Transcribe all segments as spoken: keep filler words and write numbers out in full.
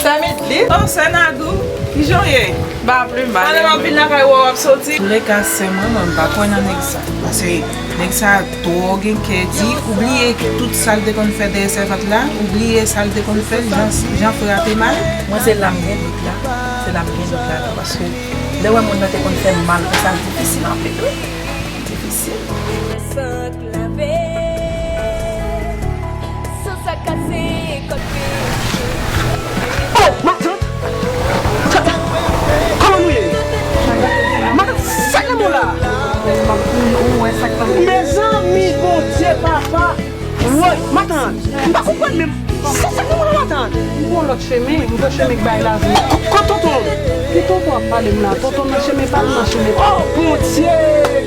Sè Mitlit. Oh, sè Nadou, kijan w ye? M pa pli mal. Pandan m ap vin lakay ou, w ap soti. Antouleka, sè mwen, mwen, m pa kwè nan nèg sa. Paske nèg sa twò gen kè di, ou bliye tout sa l te konn fè dèyè sèvant la, ou bliye sa l te konn fè, jan, jan frape mal. Mwen, se la m gen dout la. Se la m gen dout la tou, paske lè w wè moun nan te konn fè m mal konsa, l difisil anpil, wi. Difisil. San k lave, san sa kase, kòd pete. Oh, matant! Kòman nou ye? Matant, sa k nan men w la? Ou wè sa k nan men m? Mezanmi, Bondye, papa! Woy, matant, m pa konprann menm. Sa, sa k nan men w la, matant? M pran lòt chemen, m pran chemen k bay lavi. Ko-, kot tonton? Ki tonton ap pale m la? Tonton nan chemen pa l nan chemen. Oh, Bondye,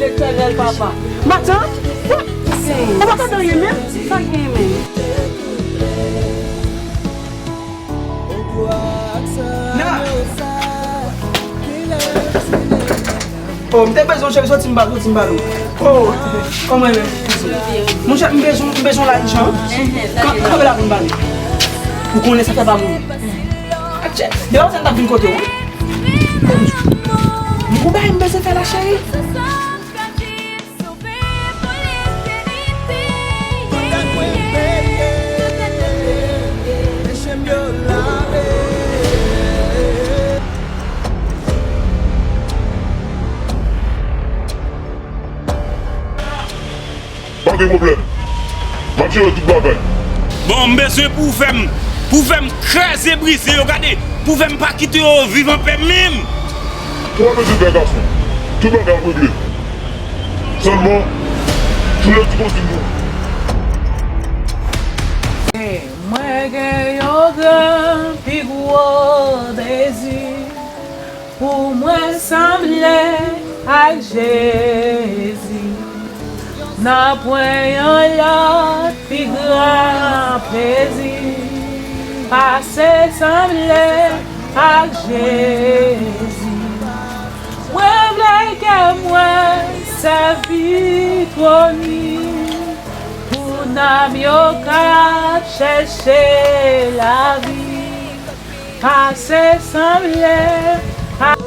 Letènèl, papa! Matant, ou pa tande anyen menm? Sa k genyen menm? Oh, m te bezwen w, cheri, soti m ba, soti m ba nou. Oh, kòman e menm? Monchè, m bezwen, m bezwen w la ijan. Kan-, kanpe la pou n pale. Ou konnen sa fè pa moun. Atchè, depi w t ap vin kote w. M gon bagay m bezwen fè la, cheri. Pa gen pwoblèm. M ap jere tout bagay. Bon, m bezwen pou w fè m, pou w fè m kraze brize yo, gade, pou w fè m pa kite yo viv anpè menm. Ou pa bezwen pè, gason. Tout bagay ap regle. Sèlman, foule ti konsin pou mwen. Mwen gen yon gran, pi gwo dezi pou mwen sanble ak Jezi. Nanpwen yon lòt pi gran plezi pase sanble ak Jezi. Mwen vle ke mwen sèvi twòn li pou nanm yo k ap chèche lavi. Pase sanble ak